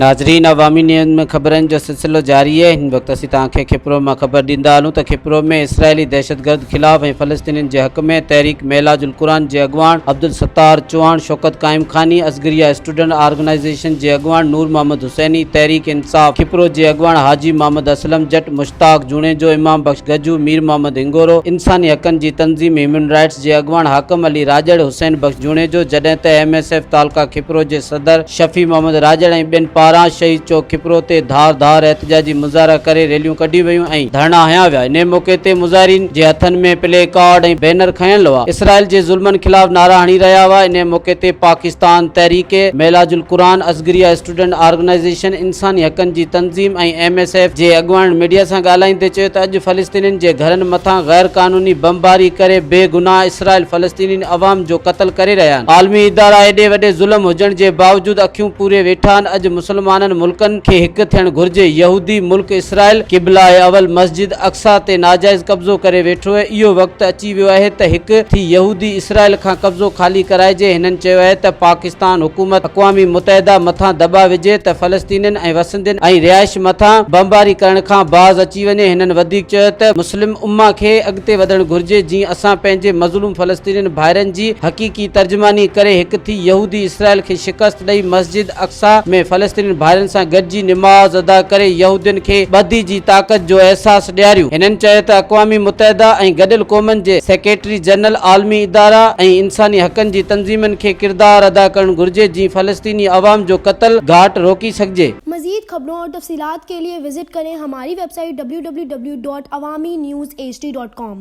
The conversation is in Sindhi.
ناظرين عوامي نيوز ۾ خبرن جو سلسلو جاري آهي هن وقت اسين توهان کي کپرو مان خبر ڏيندا هلون ته کپرو ۾ اسرائيلي دهشتگرد خلاف ۽ فلسطينين جي حق ۾ تحريڪ معلاج القرآن جي اڳواڻ عبدالستار چوهاڻ شوڪت قائم خاني اصغريه اسٽوڊنٽ آرگنائيزيشن جي اڳواڻ نور محمد حسيني تحريڪ انصاف کپرو جي اڳواڻ حاجي محمد اسلم جٽ مشتاق جوڻيجو امام بخش گجو مير محمد هنگورو انساني حقن جي تنظيم هيومن رائٽس جي اڳواڻ حاڪم علي راڄڙ حسين بخش جوڻيجو جڏهن ته ايم ايس ايف تعلقه کپرو جي صدر شفيع محمد راڄڙ ۽ ٻين پاران شهيد چوڪ کپرو تي ڌار ڌار احتجاجي مظاهرا ڪري ريليون ڪڍيون ويون ۽ ڌرڻا هنيا ويا. انهي موقعي تي مظاهرين جي هٿن ۾ پلي ڪارڊ ۽ بينر کنيل هئا. اسرائيل جي ظلمن خلاف نعرا هڻي رهيا هئا. انهي موقعي تي پاڪستان تحريڪ معلاج القرآن، اصغريه اسٽوڊنٽ آرگنائيزيشن، انساني حقن جي تنظيم ۽ ايم ايس ايف جي اڳواڻن ميڊيا سان ڳالهائيندي چيو ته اڄ فلسطينين جي گهرن مٿان غير قانوني بمباري ڪري بي گناهه اسرائيل فلسطينين عوام جو قتل ڪري رهيا آهن. عالمي ادارا ايڏي وڏي ظلم هجڻ جي باوجود اکيون پوري ويٺا آهن. اڄ مسلمانن ملڪن کي هڪ ٿيڻ گهرجي. يهودي ملڪ اسرائيل قبله اول مسجد اقصيٰ تي ناجائز قبضو ڪري ويٺو اهي. اهو وقت اچي ويو آهي ته هڪ ٿي يهودي اسرائيل کان قبضو خالي ڪرائجي. هنن چيو آهي ته پاڪستان حڪومت اقوام متحده مٿان دٻاء وجهي ته فلسطينين ۽ وسندين ۽ رهائش مٿان بمباري ڪرڻ کان باز اچي وڃي. هنن وڌيڪ چيو ته مسلم امه کي اڳتي وڌڻ گهرجي جيئن اسان پنهنجي مظلوم فلسطينين ڀائرن جي حقيقي ترجماني ڪري هڪ ٿي يهودي اسرائيل کي شڪست ڏئي مسجد اقصيٰ ۾ فلسطينين ڀائرن سان گڏجي نماز ادا ڪري يهودين کي ٻڌي جي طاقت جو احساس ڏياريون. هنن چيو ته اقوام متحده ۽ گڏيل قومن جي سيڪريٽري جنرل، عالمي ادارا ۽ انساني حقن جي تنظيمن کي ڪردار ادا ڪرڻ گهرجي جيئن فلسطيني عوام جو قتل گهاٽ روڪي سگهجي. مزيد خبرون اور تفصيلات کے لئے وزٽ ڪرين ھماري ويب سائيٽ www.awamiNewsHD.com.